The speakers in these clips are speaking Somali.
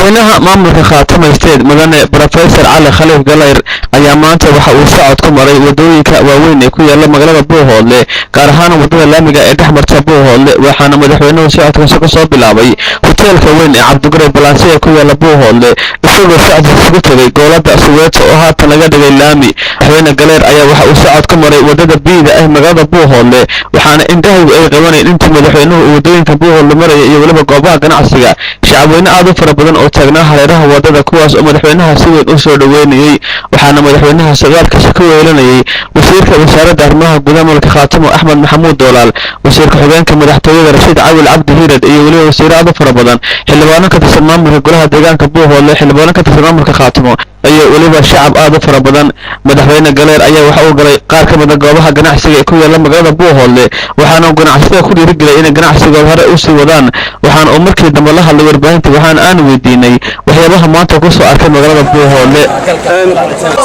Madaxweynaha maamulka Khaatuma State, mudane Professor Cali Khaliif Galayr, ayaa maanta waxa uu socod ku maray wadooyinka waaweyn ee ku yaala magaalada Buuhoodle, gaar ahaan wadada laamiga ee dhex marta Buuhoodle. Waxaana madaxweynuhu socodkaasi ka soo bilaabay hoteelka weyn ee Cabdigure Balaase ee ku yaala Buuhoodle, isagoo socodka isugu tegay goolada Suweeto oo haatan laga dhigay laami. Madaxweyne Galayr ayaa waxa uu socod ku maray wadada biida ah magaalada Buuhoodle, waxaana indhahaygu ay qabanayeen intii madaxweynuhu uu wadooyinka Buuhoodle maraya iyo weliba goobaha ganacsiga shacabweyne aad u fara badan oo taagnaa hareeraha wadada, kuwaas oo madaxweynaha si weyn u soo dhoweynayey. Waxaana madaxweynaha socdaalkiisa ku weelanayay wasiirka wasaaradda arrimaha gudaha maamulka Khaatimo Axmed Maxamuud Doolaal, wasiirka xogeenka madaxtooyada Rashiid Cawil Cabdi Hiirad, iyo weliba wasiiro aad u fara badan, xildhibaano ka tirsan maamulka golaha deegaanka Buuhoodle, xildhibaano ka tirsan maamulka Khaatimo iyo weliba shacab aad u fara badan. Madaxweyne Galeer ayaa waxa uu galay qaar ka mid a goobaha ganacsiga ee ku yaala magaalada Buuhoodle, waxaana uu ganacsatada ku dhiirigeliyay inay ganacsigooda hore usii wadaan. Waxaana uu markii dambe la hadlay warbaahinta, waxaana aan weydiinay waxyaabaha maanta ku soo arkay magaalada Buuhoodle.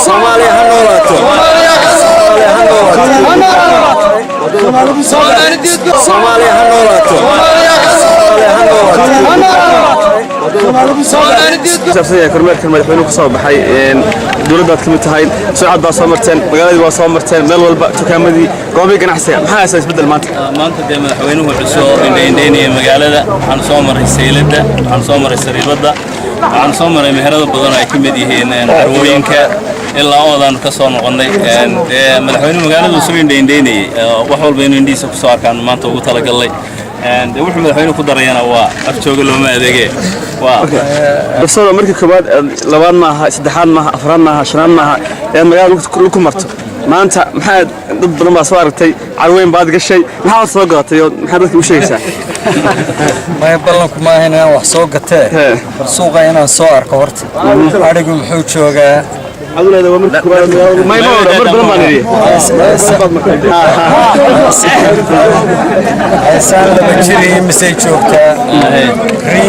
Soomaaliya ha noolaato! Soomaaliya ha noolaato! Soomaaliya ha noolaato! Soomaaliya ha noolaato! Saabsan yahay kormeerkan madaxweynuhu ka soo baxay, dowladdaad ka mid tahay, socod baa soo marteen, magaaladii waa soo marteen, meel walba dukaamadii, goobihii ganacsiga, maxaa haysaa isbeddel maanta? Maanta dee madaxweynuhu wuxuu soo indhaindhaynayay magaalada. Waxaanu soo maray sayladda, waxaanu soo maray sariibadda, waxaanu soo maray meherado badan oo ay ka mid yihiin carwooyinka, ilaa oodaanu ka soo noqonnay. Dee madaxweynuhu magaaladu soo indhaindhaynayay, wax walba inuu indhihiisa ku soo arkaanu maanta ugu talagalnay. Dee wuxuu madaxweynuhu ku darayana waa afjooga looma adeege waa Professor, markii koowaad, labaad maaha, saddexaad maaha, afraad maaha, shanaad maaha ee magaalada ku marto. Maanta maxaa dad badan baa soo aragtay, carweyn baad gashay, maxaad soo gadatay oo maxaa dadka u sheegaysaa? Maya, ballanku maaha inaan wax soo gatee, bal suuqa inaan soo arko horta. Adhigu muxuu joogaa? May, ma odhan, mar badan baan idhi. Heesaan laba jiri imisay joogtaa? Ri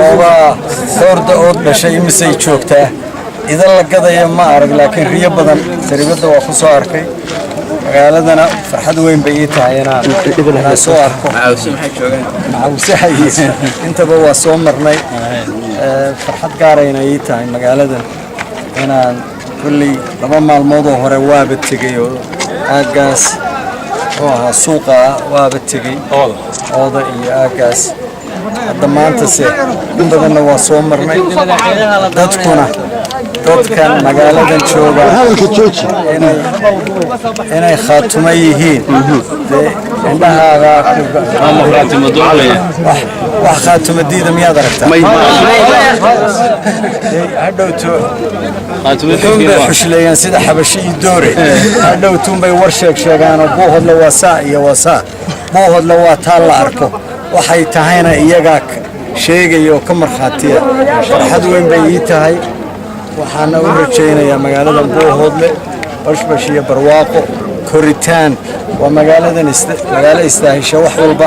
oobaa dhowrda ood dhashay imisay joogtaa? Idan la gadaya ma arag, laakiin riyo badan sariibadda waa ku soo arkay. Magaaladana farxad weyn bay ii tahay inaan soo arko. Macawsaha iyo intaba waa soo marnay. Farxad gaarayna ii tahay magaaladan inaan kolley 2 maalmoodoo hore waaba tegey oo aaggaas muxuu ahaa suuqa waaba tegey, ooda iyo aaggaas. Hadda maantase in badanna waa soo marnay. Dadkuna, dadkan magaaladan jooga, inay Khaatumo yihiin dee indhahaaga wax Khaatumo diida miyaad aragtaa? Hadhowto wuxuunbay xushleeyaan sida Xabashi iyo Doore. Hadhowtuunbay war sheeg sheegaanoo Buuhodle waa saa iyo waa saa. Buuhodle waa taa la arko, waxay tahayna iyagaa sheegaya oo ka markhaatiya. Farxad weyn bay ii tahay, waxaana u rajaynayaa magaalada Buuhoodle bashbash iyo barwaaqo, koritaan. Waa magaaladan magaalo istaahisha wax walba,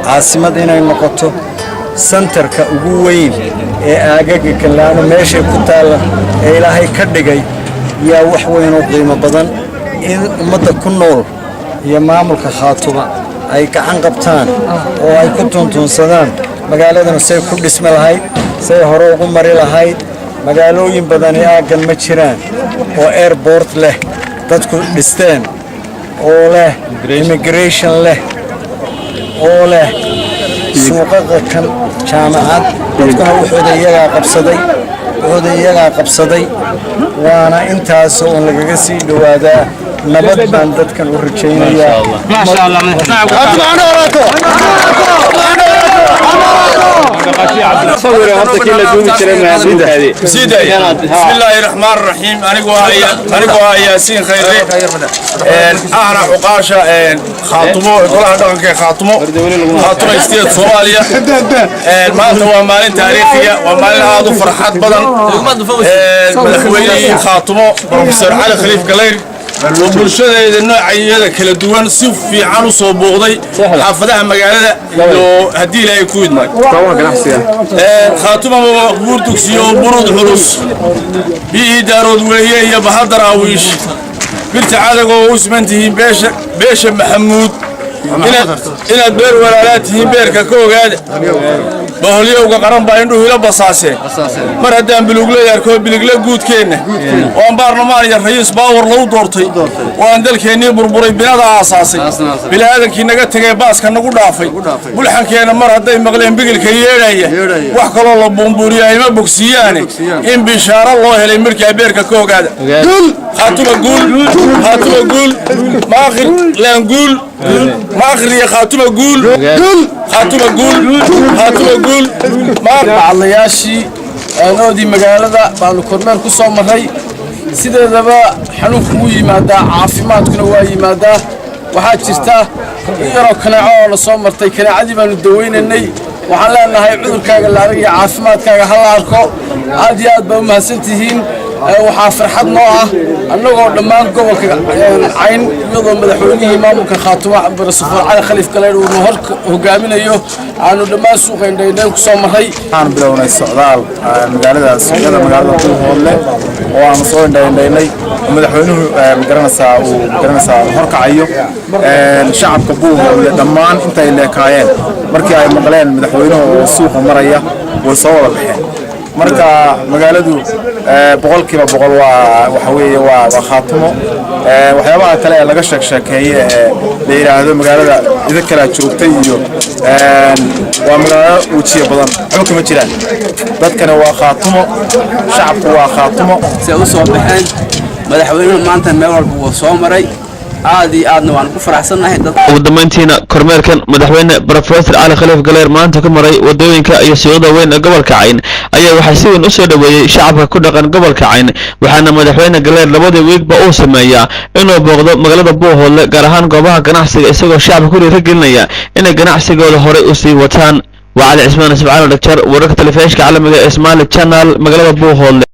caasimad inay noqoto, santarka ugu weyn ee aagaga kallaano meeshay ku taalla ee Ilaahay ka dhigay yaa wax weyn oo qiimo badan. In ummadda ku nool iyo maamulka Khaatuma ay gacan qabtaan oo ay ku tuntuunsadaan magaaladanu say ku dhismi lahayd, say hore ugu mari lahayd. Magaalooyin badani aaggan ma jiraan oo airport leh, dadku dhisteen, oo leh immigration leh, oo leh suuqaqa kan, jaamacad. Dadkuna wuxuuda iyagaa qabsaday, wuxuuda iyagaa qabsaday. Waana intaas oo lagaga sii dhowaadaa. Nabad baan dadkan u rajaynayaa. بسم الله الرحمن الرحيم. Anigoo ah Yaasiin Khayre, ahna cuqaasha Khaatumo, golaha dhaqanka ee Khaatumo, Khaatumo State, Soomaaliya. Maanta waa maalin taariikhiya, waa maalin aad u farxad badan. Madaxweynihii Khaatumo, Professor Cali Khaliif Galayr, oo bulshadeeda noocyada kala duwan si fiican u soo booqday xaafadaha magaalada iyo haddii Ilaahay ku idmay Khaatuma buur dugsiyo burud culus, biyihii Daarood weeye iyo Bahadar Aawiish, birta cadagoo u siman tihiin beesha Maxamuud, inaad beer walaalaa tihiin beerka ka ogaada. Baholyowga qaran baa indhuhu ila basaaseen mar haddaan bilugla arkoo biligla guudkeenna oo aan baarlamaan iyo ra'iis baawar lagu doortay oo aan dalkeennii burburay binada aasaasay, bilaaadankii naga tegay baaska nagu dhaafay, bulxankeenna mar hadday maqleen bigilka yeedhaya, wax kaloo la buunbuuriyaa ima bogsiiyaane, in bishaaro loo helay markaa beerka ka ogaada. Khaatuma guul, Khaatuma guul, Maakhir laan guul, Maakhir iyo Khaatuma guul, Khaatuma guul, Khaatuma guul. Bacadlayaashii oodii magaalada baanu kormeer ku soo marray. Sideedaba xanuunku wuu yimaadaa, caafimaadkuna waa yimaadaa. Waxaa jirta in yaroo kaneeco oo na soo martay, kaneecadii baanu dawaynaynay. Waxaan leenahay cudurkaaga la arag iyo caafimaadkaaga ha la arko. Aad iyo aad baa u mahadsan tihiin. Waxaa farxad noo ah annagoo dhammaan gobolka Cayn, iyadoo madaxweynihii maamulka Khaatuma Brofesor Cali Khaliif Galeydh uunu hor hogaaminayo, aanu dhammaan suuqa indhaindhayn ku soo marray. Waxaan bilownay socdaal magaalada, suuqyada magaalada Buuhoodle oo aanu soo indhaindhaynay, madaxweynuhu magaranaysaa uu magaranaysaa horkacayo. Shacabka Buuhoodle dhammaan intay leekaayeen markii ay maqleen madaxweynuhu oo suuqa maraya way soo wada baxeen. Marka magaaladu 100% waa waxa weeye waa Khaatumo. Waxyaabaha kale ee laga sheeg sheekeeye ee la yidhaahdo magaalada ida kalaa joogtay iyo waa magaalo wejiya badan, waxba kama jiraan. Dadkani waa Khaatumo, shacabku waa Khaatumo. Si ay u soo baxeen, madaxweynuhu maanta meel walba wuu soo maray, aad iyo aadna waan ku faraxsannahay. Ugu dambeyntiina kormeerkan madaxweyne Brofesor Cali Khaliif Galeer maanta ku maray wadooyinka iyo suuqyada weyn ee gobolka Cayn ayaa waxaa si weyn u soo dhoweeyey shacabka ku dhaqan gobolka Cayn, waxaana madaxweyne Galeer labadii wiigba uu sameeyaa inuu booqdo magaalada Buuhoodle, gaar ahaan goobaha ganacsiga, isagoo shacabka ku dhiirigelinaya inay ganacsigooda horay u sii wataan. Waa Cali Cismaan Ismaciil Dhagjar, wararka telefishinka caalamiga ee Somali Channel, magaalada Buuhoodle.